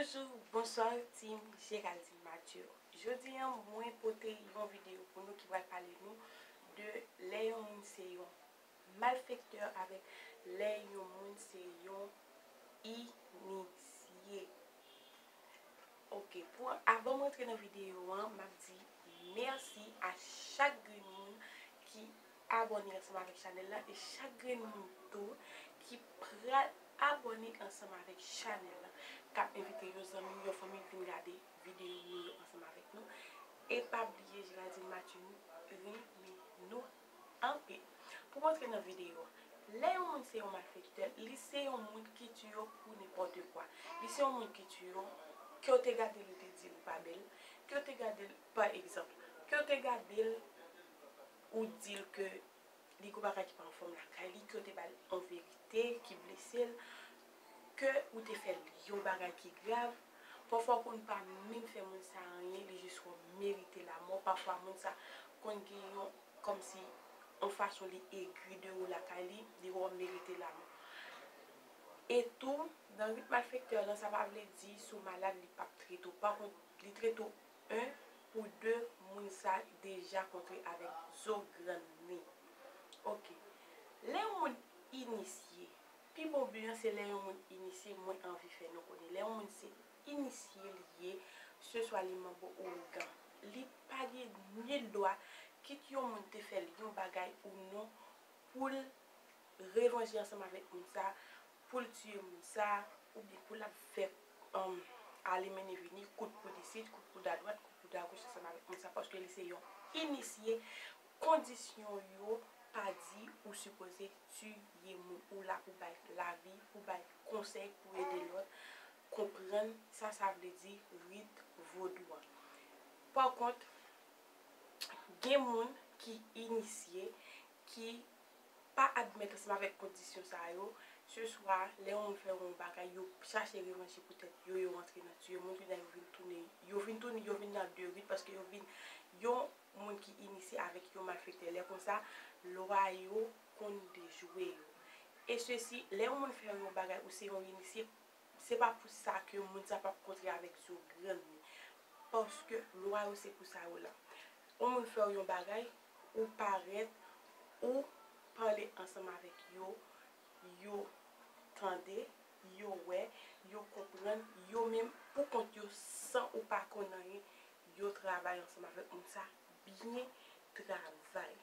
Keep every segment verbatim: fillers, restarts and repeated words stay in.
Bonjou, bonswa, team Géraldine Mathieu. Jodi a, mwen pote yon videyo pou nou ki pral pale nou de lè yon moun se yon malfektè avèk lè yon moun se yon inisye. Ok, pou, avan m rantre nan videyo an, m ap di mèsi a chak grenn moun ki abòne ansanm avèk chanèl la e chak grenn moun tou ki pral abòne ansanm avèk chanèl la, k ap envite yon zanmi, yon fanmi vin gade videyo nou yo ansanm avèk nou. E pa bliye, Géraldine Mathieu renmen nou anpil. Pou m antre nan videyo a, lè yon moun se yon malfektè, li se yon moun ki tiye w pou nenpòt kwa. Li se yon moun ki tiye w, ke w te gade l, ou te di l ou pa bèl, ke w te gade l, pa egzanp, ke w te gade l, ou di l ke li gon bagay ki pa anfòm lakay li, ke w te ba l yon verite ki blese l, ke ou te fè l yon bagay ki grav. Pafwa w konn pa menm fè moun sa anyen, li jis wè w merite lamò. Pafwa moun sa konn gen yon, kòmsi, yon fason li egri de ou lakay li, li wè w merite lamò. E tou, nan rit malfektè lan, sa pa vle di si w malad, li p ap trete w. Pa kont, li trete w, en, pou de moun sa deja kontre avèk zo grann li. Ok. Lè yon moun inisye, pi bon bi an se lè yon moun inisye, mwen anvi fè nou konnen. Lè yon moun se inisye li ye, se swa li manbo ougan, li pa gen nil dwa, kit yon moun te fè l yon bagay ou non, pou l revanje ansanm avèk moun sa, pou l tiye moun sa, oubyen pou l ap fè, um, ale mennen vini, kout poud isit, kout poud adwat, kout poud agoch ansanm avèk moun sa, paske li se yon inisye. Kondisyon yo pa di ou sipoze tiye moun. Ou la pou bay lavi, pou bay konsèy, pou ede lòt konprann sa sa vle di rit vodou an. Pa kont, gen moun ki inisye, ki pa admèt ansanm avèk kondisyon sa yo, se swa lè yon moun fè yon bagay, yo chache revanje pou tèt yo, yo rantre nan tiye moun, kounye a yo vin tounen, yo vin tounen, yo vin nan de rit, paske yo vin yon moun ki inisye avèk yon malfektè. Lè konsa, lwa yo konn dejwe yo. E sesi, lè yon moun fè yon bagay ou se yon inisye, se pa pou sa ke moun sa p ap kontre avèk zo grann li. Paske lwa yo se pou sa yo la. Yon moun fè w yon bagay, ou parèt, ou pale ansanm avèk yo, yo tande, yo wè, yo konprann, yo menm pou kont yo san ou pa konn anyen, yo travay ansanm avèk moun sa, byen travay.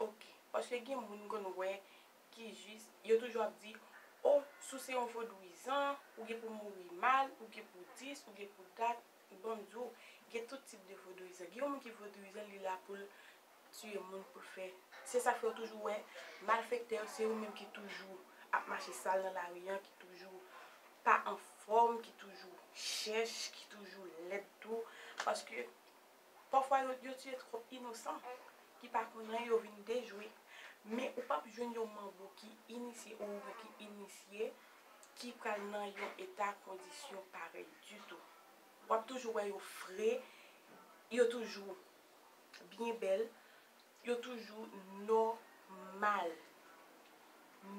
Ok, paske gen moun konn wè ki jis, yo toujou ap di, o, si w se yon vodouyizan, ou gen pou mouri mal, ou gen pou dis, ou gen pou dat. Ban m di w, gen tout tip de vodouyizan. Gen yon moun ki vodouyizan, li la pou l tiye moun, pou l fè. Se sa k fè w toujou wè malfektè yo, se yo menm ki toujou ap mache sal nan lari an, ki toujou pa anfòm, ki toujou chèch, ki toujou lèd tou. Paske pafwa yo, yo tiye twòp inosan, ki pa konn anyen, yo vin dejwe. Men ou p ap jwenn yon manbo ki inisye ou oubyen ki inisye ki pral nan yon eta kondisyon parèy ditou. W ap toujou wè yo fre, yo toujou byen bèl, yo toujou nòmal.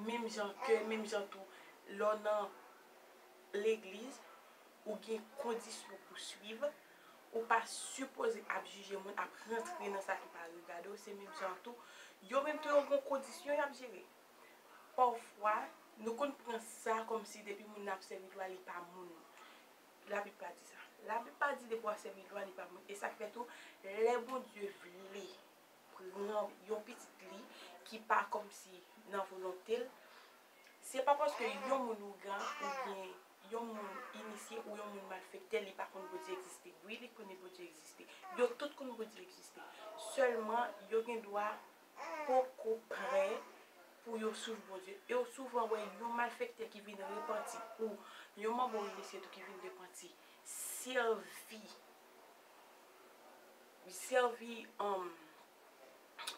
Menm jan ke, menm jan tou, lè w nan legliz, ou gen kondisyon pou swiv, ou pa sipoze ap jije moun, ap rantre nan sa ki pa regade w, se menm jan tou, yo menm tou yo gen kondisyon y ap jere. Pafwa, nou konn pran sa kòmsi depi moun nan ap sèvi lwa, li pa moun. Labib pa di sa. Labib pa di depi w ap sèvi lwa, li pa moun. E sa k fè tou, lè Bondye vle pran yon pitit li ki pa kòmsi nan volonte l, se pa paske yon moun ougan oubyen yon moun inisye ou yon moun malfektè, li pa konn Bondye egziste. Wi, li konnen Bondye egziste. Yo tout konn Bondye egziste. Sèlman, yo gen dwa poko prè pou yo swiv Bondye. E w souvan wè yon malfektè ki vin repanti, ou yon manbo inisye tou ki vin repanti, sèvi, sèvi, um,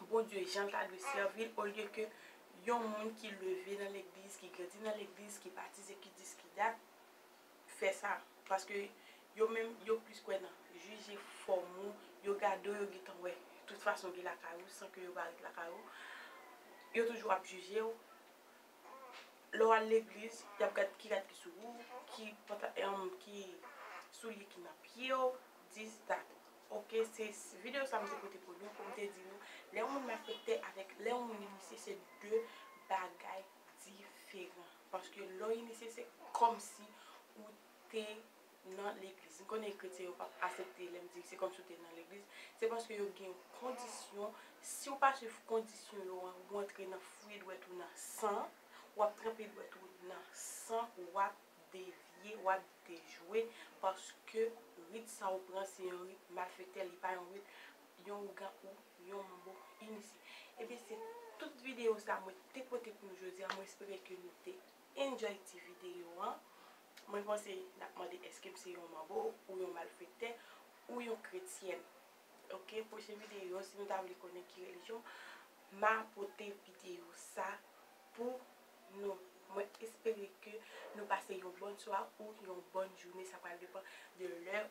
Bondye jan l ta dwe sèvi l, olye ke yon moun ki leve nan legliz, ki grandi nan legliz, ki batize, ki dis, ki dat, fè sa. Paske yo menm, yo plis kwè nan jije fòm ou, yo gade w, yo gentan wè tout fason w gen lakay ou, san ke yo pa ret lakay ou. Yo toujou ap jije w. Lè w al legliz, y ap gad ki rad ki sou ou, ki panta-, em, ki soulye ki nan pye w, this, that. Ok, se videyo sa m te pote pou nou, pou m te di nou, lè yon moun malfektè avèk lè yon moun inisye, se de bagay diferan. Paske lè w inisye, se kòmsi ou te nan legliz. M konnen kretyen yo p ap aksepte lè m di se kòmsi w te nan legliz. Se paske yo gen yon kondisyon. Si w pa swiv kondisyon yo an, ou antre nan fouye dwèt ou nan san, w ap tranpe dwèt ou nan san, w ap devye, w ap dejwe, paske rit sa ou pran se yon rit malfektè, li pa yon rit yon ougan ou yon manbo inisye. Ebyen, se tout videyo sa mwen te pote pou nou jodi a. Mwen espere ke nou te enjoy ti videyo an. Mwen panse n ap mande èske m se yon manbo ou yon malfektè ou yon kretyèn. Ok, pwochen videyo, si nou ta vle konnen ki relijyon, m a pote videyo sa pou nou. Mwen espere ke nou pase yon bòn sware ou yon bòn jounen. Sa pral depann de lè